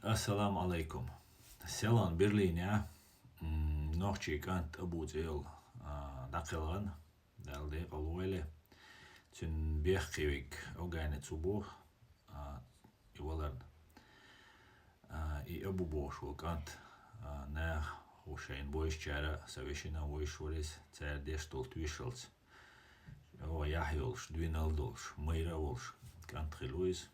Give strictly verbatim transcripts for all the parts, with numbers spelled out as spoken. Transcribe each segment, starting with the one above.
Ассаламу алайкум. Селан Берлине, м, нохчий кӀант Абу цӀе йола, а, дӀакхелхана, Дала декъала войла. Цуьнан бехке виг огаьнна цу бу, а, и валарна. А, и Абу бохуш волу кӀант, а, наха, хӀу шайна бовзачара, сан вешина вовзаш вара иза, цара деш долу тоьшаллица. О, яхь йолуш, дуьйналла долуш, майра а волуш, кӀант хилла ву иза.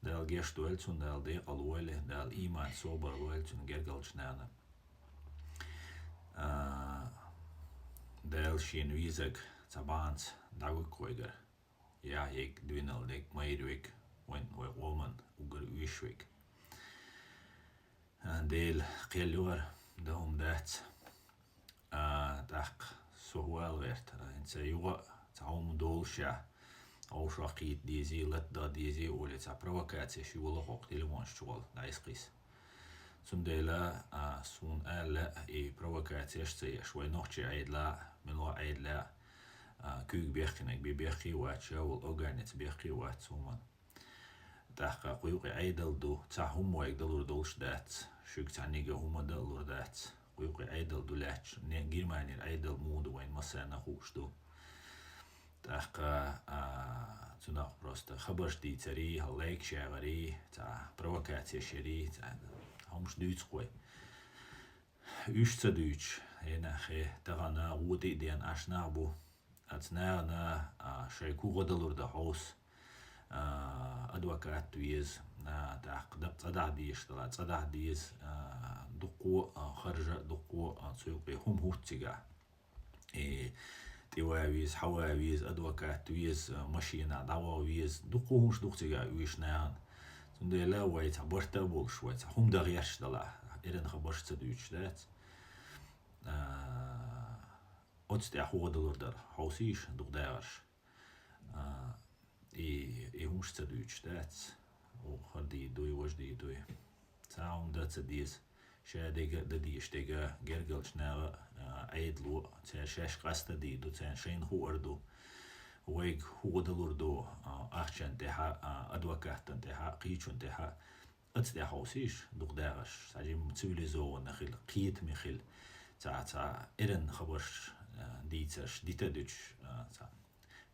Дала гечдойла цунна, Дала декъала войла, Дала ийман, собар лойла цуьнан гергарчу нахана. А, Дала шена везарг цхьа бахьанца дӀавигна вайгара. Яхь йиг, дуьйналла диг, майра виг, вайн, вай къоман уггар оьшуш виг. А, Дела кхел йора, дан хӀума дац. А, тӀаккха со хӀун ала гӀерта, а, хӀинца юха а цхьа хӀума долуш а, овшах кхета дезий, латта дан дезий олий, цхьа провокацеш йолу хӀокху телефонаш чу гӀолла дӀаэскхийса. Цундела, а, суна ала лаьа и провокацеш ца еш, вай нохчий Ӏедалахь, муьлха Ӏедалахь, а, куьйга бехкинарг бен бехке а вац, ша волу огаьннаца бехке а вац хӀуманна. ТӀаккха кхуьйкъе Ӏедал ду, цхьа хӀума вайга далур долуш дац, шуьга цхьаьннега хӀума дан а лур дац. Кхуьйкъе Ӏедал ду лаьтташ, не, Германера Ӏедал муха ду вайна массарна а хууш ду. ТӀаккха, а, цунах просто хабарш дийцарий, хьал лайкаш ягӀарий, цхьа провокацеш ярий, цхьа хӀумаш дуьйцу-кх вай. Уьш ца дуьйцуш, хӀенаххе, тахана гӀо тӀе а деана Ӏаш нах бу. Оцу нахана, а, шайга хӀун гӀо далур дан хьовса, а, адвокат веза, а, тӀаккха дакъа цӀа дахьа дезаш дала, цӀа дахьа деза, а, дуккхо а, харжа а, дуккхо а, цу юкъе хӀума хӀутту цигахь. И тӀе ван веза, хьа ван веза, адвокат веза, а, машенахь дӀаваха веза, дуккхо хӀумаш ду-кх цигахь уьш нахана. Цундела вай цхьа барт а болуш, вай цхьа хӀума дан гӀерташ далахь, эрна хабарш ца дуьйцуш дац. А, оцу тӀехь хӀун гӀо далур дара, хьовсийша, дукха дагӀарш. А, и, и хӀумаш ца дуьйцуш дац, оха хӀара дийр дуй, важа дийр дуй. Цхьа хӀума дан ца деза, ша дерг а дан дезаш дерг а, гергарчу наха а, а, Ӏедало а, цара шаьш къаста дийр ду, царна шайна хуур ду. Вайга хӀун гӀо далур ду, а, ахчанна тӀехь а, а, адвокатана тӀехь а, кхечунна тӀехь а, оцу тӀехь хьовсийша, дукха дагӀарш, цхьа жимма цивилизованно хила, кхетаме хила, цхьа, цхьа эрна хабарш, а, дийцарш, дита а дуьтуш, а, цхьа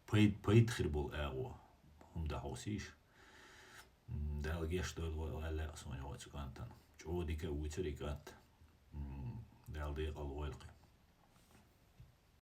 пайд-, пайда хир болу агӀо хӀума дан хьовсийша. М, Дала гечдойла вай, вай лаьа суна оцу кӀантана. ЧӀогӀа дика а вуьйцура и кӀант. М, Дала декъала войла кхин.